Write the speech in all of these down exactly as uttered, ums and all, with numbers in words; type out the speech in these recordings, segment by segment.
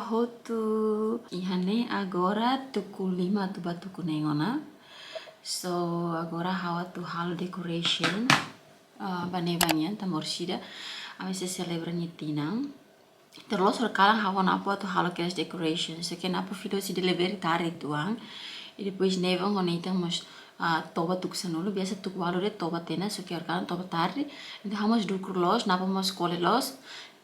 Hotu iha ne'e agora tuku lima atu ba tuku neen ona. So, agora ha'u atu halo decoration, ah, ba Nevan nian, tanba orsida ami sei selebra nia tinan. Terus horikalan ha'u ho Napo atu halo kedas decoration. Só que Napo fila husi delivery tarde uitoan. I depois Nevan ho Nathan mós, ah, toba tuku sanulu, biasa tuku ualu de'it toba tiha ona, só que horikalan toba tarde. Entaun ha'u mós dukur loos, Napo mós kole loos.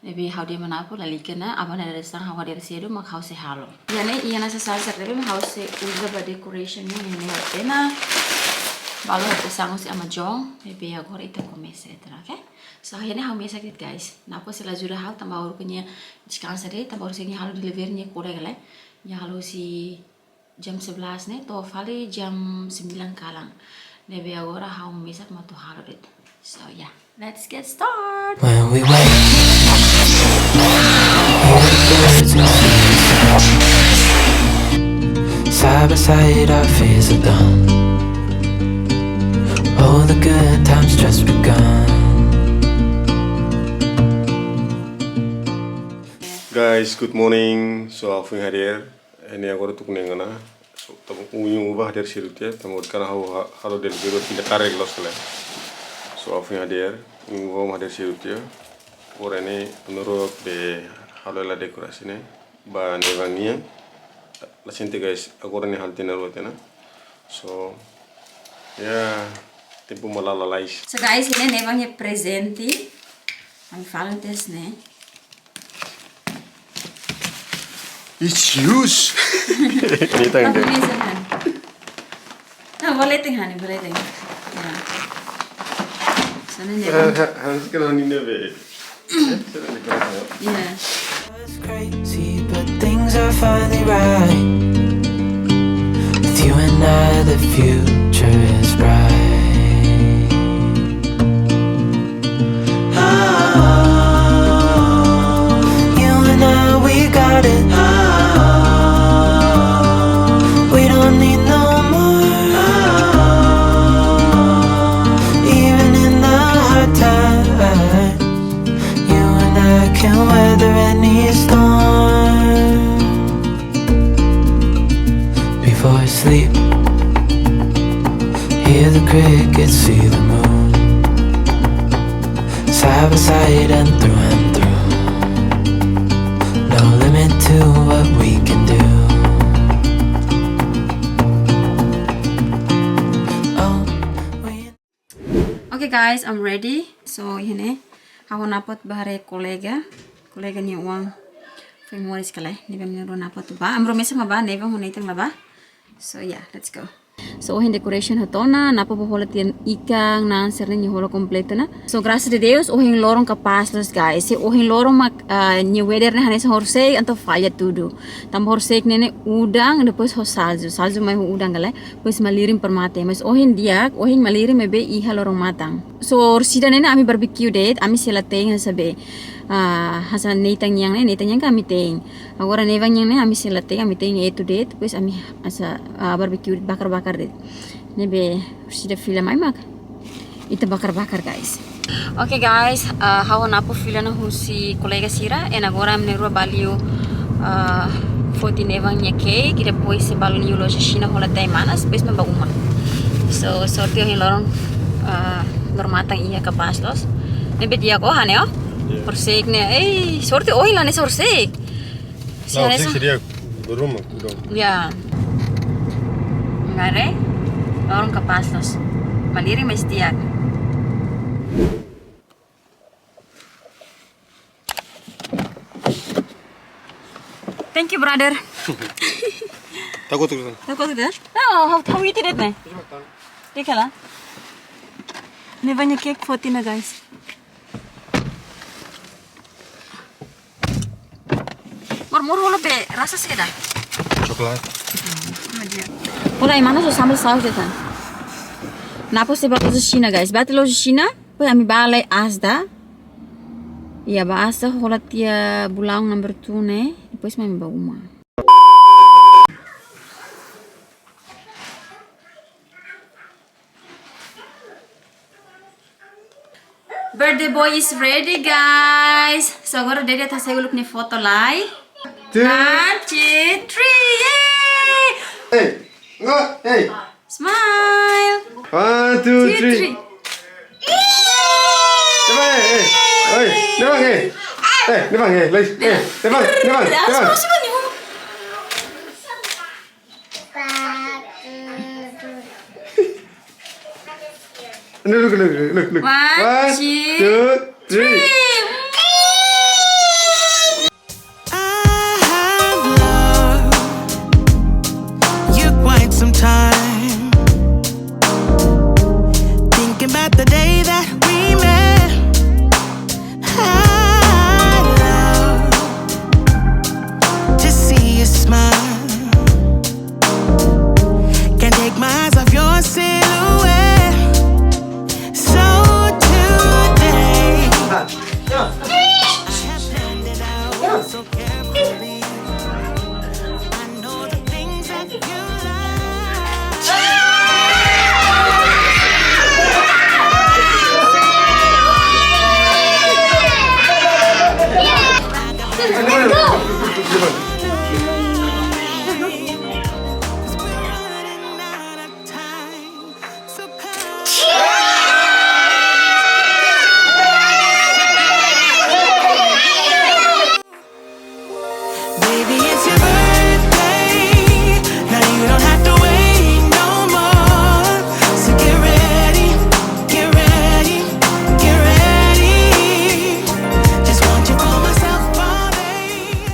Ne'ebé ha'u dehan ba Napo, lalika ona, aban dadeer-saan ha'u hadeer sedu, mak ha'u sei halo. Iha ne'e, iha ne'e sasán sira ne'ebé mak ha'u sei uza ba decoration nian, iha ne'e hatene. Balu hatene sasán husi Amazon, ne'ebé agora ita komesa, et cetera, oke? So, iha ne'e ha'u mesak de'it, guys. Napo sei la ajuda ha'u, tanba agora nia deskansa de'it, tanba orsida nia halo delivery nia kolega lai. Nia halo husi jam sebelas ne'e, to'o fali jam sembilan kalan. Ne'ebé agora ha'u mesak mak atu halo de'it. So, yeah, let's get started. When we wake, hear the birds and sing. Side by side, our fears are done. All the good times just begun. Guys, good morning. So, ha'u foin hadeer. Ne'e agora tuku neen ona. So, tanba ohin uba hadeer sedu tiha, tanba orsida ha'u ha-, halo delivery fila karik loos lai. So, ha'u foin hadeer, ohin uba hadeer sedu tiha. Agora ne'e menurut be halo hela dekorasi ne'e ba Nevan nian. La sente guys, agora ne'e halo tiha na rua tiha ona. So, ya, tempu mak la'o lalais. So guys, iha ne'e Nevan nia prezente. Ami fala tes ne'e. It's huge. Ini tang Tapi deh. Bisa kan? Nah, boleh teng, Hani, boleh teng. Ya. Sana nih. Eh, ha-, harus kena ini deh, be. Iya. It's crazy, but things are finally right. With you and I, the future is bright. You and I, we got it. We don't need no more. Even in the hard times, you and I can weather any storm. Before I sleep, hear the crickets, see the moon. Side by side and through and through. No limit to what we can do. Oh, we Okay guys, I'm ready. So, iha ne'e, ha'u ho Napo atu bá haree kolega. Kolega nia oan foin moris ka lae. Ne'ebé ami na'in-rua Napo atu bá. Ami rua mesak mak bá, Nevan ho Nathan la bá. So, yeah, let's go. So, ohin decoration hotu ona, Napo bá hola tiha ikan, na'an sira-ne'e nia hola kompletu ona. So, graças a Deus, ohin loron kapás loos guys. Se ohin loron mak, ah, nia weather ne'e hanesan horisehik, entaun falla tudu. Tanba horisehik ne'e ne'e udan, depois ho salju. Salju mai ho udan ka lae. Depois malirin para mate. Mas ohin di'ak, ohin malirin maibé iha loron-matan. So, orsida ne'e ne'e ami barbecue de'it, ami sei la te'in hanesan be, ah, hanesan Nathan nian ne'e, Nathan nian kan ami te'in. Agora Nevan nian ne'e ami sei la te'in, ami te'in etu de'it, depois ami hanesan, ah, barbecue bakar-bakar de'it. Ne'ebé orsida fila mai mak ita bakar-bakar, guys. Oke, guys, ah, ha'u ho Napo fila ona husi kolega sira, and agora ami na'in-rua bá liu, ah, foti Nevan nia cake, i depois sei bá liu loja Xina hola tiha ai-manas, depois mak bá uma. So, sorte ohin loron, ah, loron-matan iha kapás loos. Ne'ebé di'ak, oh, Hani, oh. Iya. Horisehik ne'e, ei, sorte ohin la hanesan horisehik. Não, sei seria rumah, udah. Ya. Ngaré, loron kapás loos. Malirin mais di'ak. Thank you, brother. Takut, takut. Takut, ya? No, how, how we did it, ne? Dikala. Nevan nia cake foti ona, guys. Murmur hola be rasa saida? Coklat. Hola ai-manas ho sambal saus de'it. Napo sei bá loja Xina, guys. Bá tiha loja Xina, depois ami bá lai Asda. Ya, bá Asda hola tiha bulaun number two ne'e, depois mak ami bá uma. Birthday boy is ready, guys. So agora Daddy atu hasai uluk nia foto lai. two. One, two, three, yay! Hey, ngo, hey. Smile. One, two, three. Tebang, hey, hey, hey, tebang, hey. Hey, tebang, hey, lagi, hey, tebang, tebang, tebang. Look, look, look, look, look. One, two, three. I have loved you quite some time. Thinking about the day that we met. I love to see you smile. Can't take my eyes off your silhouette. So today, I have planned it out so carefully. I know the things that you like. Baby, it's your birthday. Now you don't have to wait no more. So get ready, get ready, get ready. Just want you for myself all day.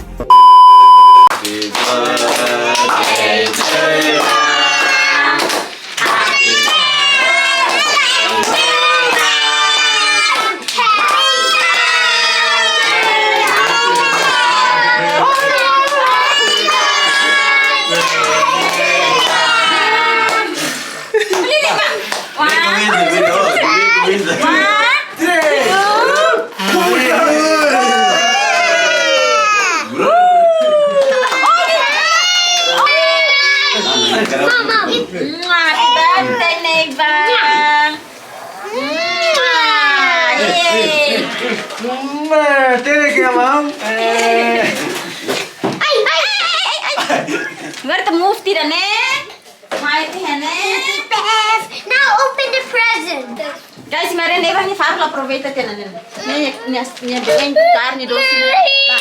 Mama. Happy birthday, Neiva. Mwah. Yay. Mwah. Thank you, Mom. Eh. Ai, ai, ai, ai, ai. Agora tu move, tira, né? Mai, tira, né? Now open the present. Guys, Maria Neiva nia faru la aproveita tiha ona ne'e. Nia, nia, nia bele karne dosi. Ba.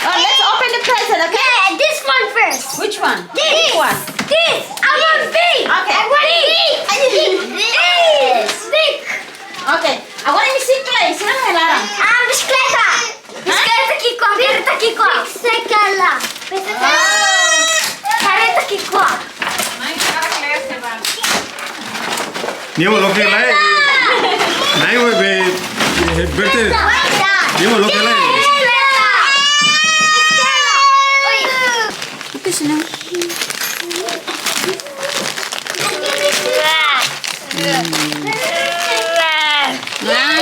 Oh, let's open the present, okay? Yeah, this one first. Which one? This. Which one? This. I want big. Okay. I want big. I need big. This. Big. Okay. Agora imi sei kleur, sira mai laran. Ah, bisikleta. Bisikleta ki'ikoan, karreta ki'ikoan. Bisikleta. Bisikleta. Ah. Karreta ki'ikoan. Nia mak loke lai. Nai we be, eh, berte. Nia mak loke lai. Bisikleta. Oi. Itu senang. Wow.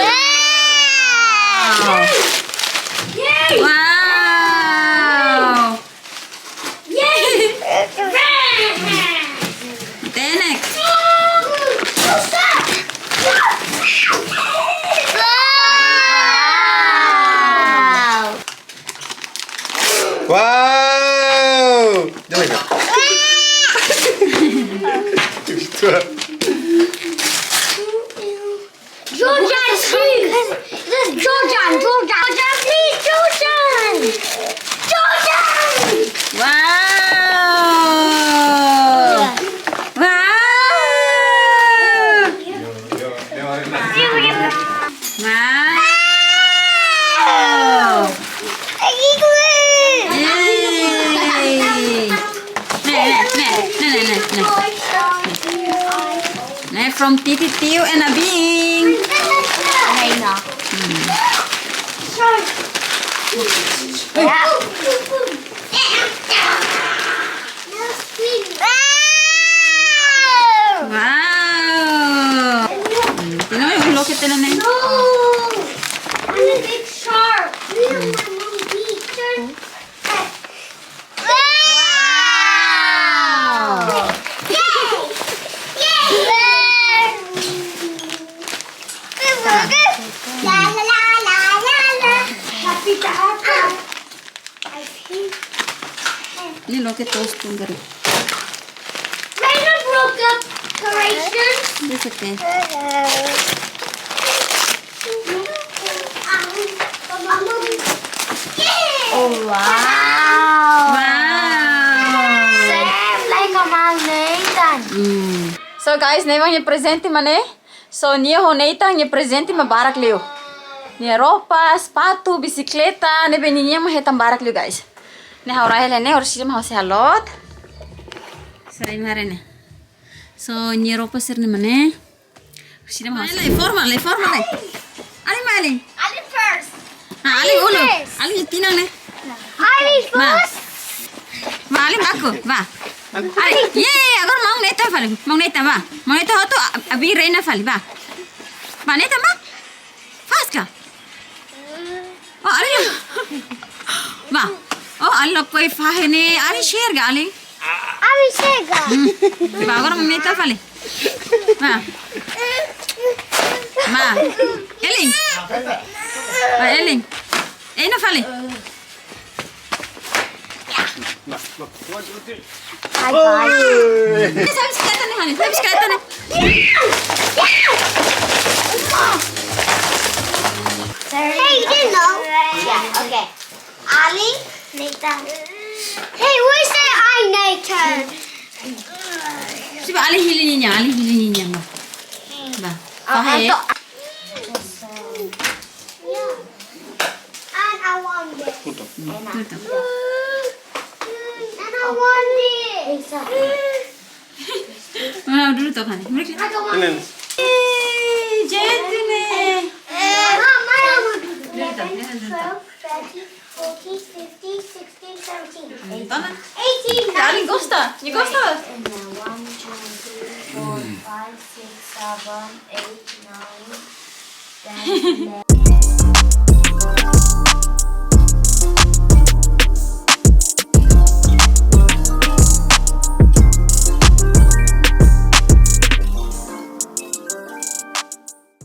Wow. Tenek. Wow. Wow. Jangan, jangan. Jojan, please. This is Jojan, Jojan. Jojan, please, Jojan. Jojan. Wow. Wow. Wow. Yay. Ne'e, ne'e, ne'e. Ne'e from Titi, Tiu and Abing. Reina. Hmm. Wow. Hmm, tiha ona, loke tiha ona ne'e. No. I'm a big shark. Me and my mom beat sharks. Wow. Yay. Yay. La, la, la, la, la, la. Happy to have her. I think Te toast tu gari. Raina broke up decorations. It's okay. Oh, wow. Wow. Same like Amal Nathan. Mm. So guys, ne'e mak nia prezente mak ne'e. So, nia ho Nathan nia prezente mak barak liu. Nia roupa, sapatu, bisikleta, ne'ebé ninia mak hetan barak liu, guys. Ne'e ha'u rai hela ne'e, orsida mak ha'u sei halot. Sira imi haree ne'e. So, nia roupa sira-ne'e mak ne'e. Orsida mak ha'u sei. Lai forma, lai forma, lai. Alin, alin. Alin first. Ah, alin uluk. Alin tinan ne'e. Alin first. Vá, alin baku, vá. Alin, ye, ye, ye, agora maun Nathan fali. Maun Nathan, vá. Maun Nathan hotu, a, abi Raina fali, vá. Vá, Nathan, vá. Faz ka? Oh, alin. Vá. Oh, alin lakohi fahe ne'e. Alin chega, alin. Alin chega. Hmm. Vá, agora maun Nathan fali. Vá. Vá. Elin. Vá, Elin. Ei, não falei. Ai, pai. Sabe bisikleta ne'e, honey? Sabe bisikleta ne'e? Hey, you didn't know. Yeah, okay. Ali, Nathan. Hey, where's the I, Nathan? Coba alin hili ninia, alin hili ninia, vá. Vá. Oh, fahe. Anto. Yeah. And I want this. Tutu. And I want this. Mana dulu toh kan? Mereka. I don't want this. Eh, jadi ne'e. Mom, I don't want this. Dulu toh, dulu toh. Eleven, twelve, thirteen, fourteen, fifteen, sixteen, seventeen. Tona. Eighteen, nineteen. Alin gosta, nia gosta. And now one, two, three, four, five, six, seven, eight, nine, ten, eleven.